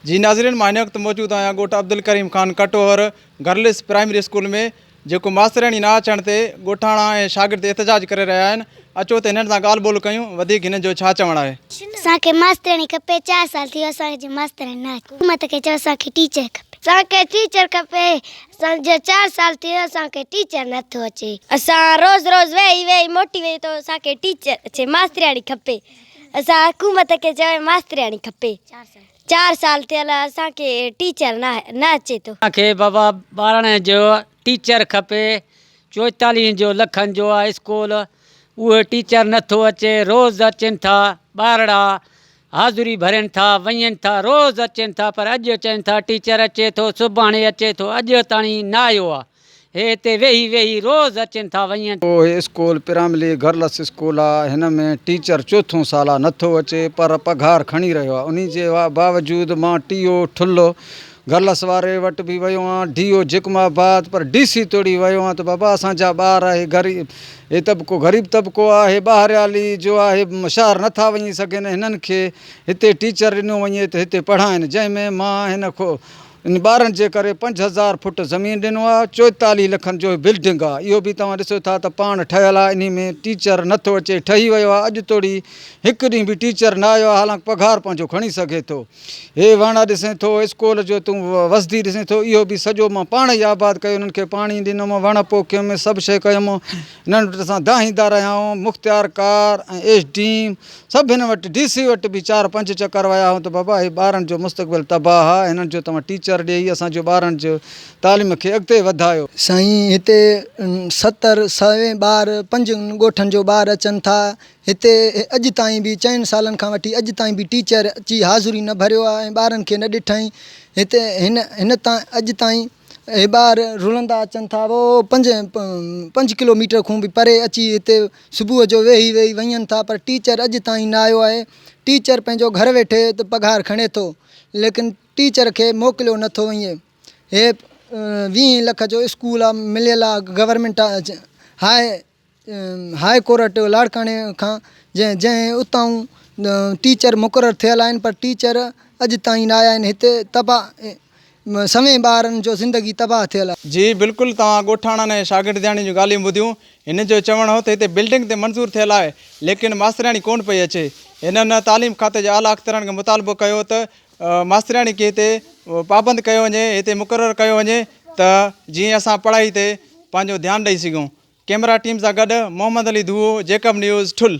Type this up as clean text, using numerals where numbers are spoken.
جي ناظرين مان هن وقت موجود آهيان ڳوٺ Abdul Karim Khan Katohar girls primary school ۾ جيڪو ماسترياڻي نه اچڻ تي ڳوٺاڻا ۽ شاگرد احتجاج ڪري رهيا آهن اچو ته هنن سان ڳالهه ٻولهه ڪيون وڌيڪ هنن جو ڇا چوڻ آهي. اسان کي ماسترياڻي کپي چار سال ٿي ويا اسان کي ماسترياڻي نه آئي حڪومت کي چئو اسان کي ٽيچر کپي. اسان کي ٽيچر کپي اسان جو چار سال ٿي ويا اسان کي ٽيچر نه ٿو اچي. اسان روز روز ويهي ويهي موٽي ويهي ٿو اسان کي ٽيچر اچي ماسترياڻي کپي اسان حڪومت کي چئو ماسترياڻي کپي چار سال ٿيل اسان کي ٽيچر نه نه اچي ٿو. اسان کي بابا ٻارڙن جو ٽيچر کپي چوئيتاليهن جو لکن جو آ اسڪول اهي ٽيچر نٿو اچي روز اچن ٿا ٻارڙا حاضري ڀرين ٿا وڃن ٿا روز اچن ٿا پر اڄ چون ٿا ٽيچر اچي ٿو سڀاڻي اچي ٿو اڄ تاڻي نه آيو آ هي هتي ويهي ويهي روز اچن ٿا وڃن. هي اسڪول پرائمري گرلس اسڪول آ هن ۾ ٽيچر چوٿون سال آ نٿو اچي پر پگهار کڻي رهيو آ انهي جي باوجود مان ٽي او ٺلهه گرلس واري وٽ به ويو آن ڊي او جيڪم آباد پر ڊي سي توڙي ويو آن ته بابا اسان جا ٻار هي غريب هي طبقو غريب طبقو آ هي ٻاهريالي جو آ هي شهر نٿا وڃي سگهن هنن کي هتي ٽيچر ڏنو وڃي ته هتي پڙهائن جنهن ۾ مان هن ان ٻارن جي ڪري 5000 فٽ زمين ڏنو آ، 44 لکن جو بلڊنگ آ، اهو به توهان ڏسو ٿا ته پاڻ ٺهيل آ، انهي ۾ ٽيچر نه ٿو اچي، ٺهي ويو آ، اڄ توڙي هڪ ڏينهن به ٽيچر نه آيو آ، حالانڪ پگهار پنهنجو کڻي سگهي ٿو. هي وڻ ڏسين ٿو، اسڪول جو تون وسدي ڏسين ٿو، اهو به سڄو مان پاڻ ئي آباد ڪيو، انهن کي پاڻي ڏنم، وڻ پوکيم، سڀ شيء ڪيم، انهن وٽ اسان دانهيندا رهيا آهيون، مختيارڪار ۽ ايس ڊي ايم سڀ هن وٽ ڊي سي وٽ به چار پنج چڪر ويا آهيون ته بابا هي ٻارن جو مستقبل تباهه آهي هنن جو توهان ٽيچر ڏيئي اسان جو ٻارن جو تعليم کي اڳتي وڌايو. سائين هتي ستر سوين ٻار پنجن ڳوٺن جو ٻار اچن ٿا هتي اڄ تائين به چئن سالن کان وٺي اڄ تائين به ٽيچر اچي حاضري نه ڀريو آهي ۽ ٻارن کي نه ڏٺائين هتي هن هن تان اڄ تائين اهي ٻار رلندا اچن ٿا اهو پنج پنج ڪلو ميٽر کان به پري اچي هتي صبح جو ويهي ويهي وڃن ٿا پر ٽيچر اڄ تائين نه آيو آهي ٽيچر پنهنجو گهر ويٺي ته پگهار کڻي ٿو ليڪن ٽيچر کي موڪليو نه ٿو وڃي هي ويهين لک جو اسڪول آ مليل آ گورنمينٽ هاء هاء ڪورٽ لاڙڪاڻي کان جنهن جنهن اتان ٽيچر مقرر ٿيل آهن پر ٽيچر اڄ تائين نه آيا آهن هتي تباهه سوين ٻارن جو زندگي تباهه ٿيل آهي. جي بلڪل توهان ڳوٺاڻن ۽ شاگردياڻين جون ڳالهيون ٻڌيون هنن جو چوڻ هو ته هتي بلڊنگ ته منظور ٿيل آهي ليڪن ماسترياڻي ڪونه پئي اچي هنن تعليم کاتي جي اعليٰ اختيارن کي مطالبو ڪيو ته ماسترياڻي کي هتي پابند ڪيو وڃي هتي مقرر ڪيو وڃي ته جيئن اسان پڙهائي تي پنهنجو ڌيان ڏئي سگهون ڪيمرا ٽيم سان گڏ محمد علي ڌوئو جيڪب نيوز ٺل.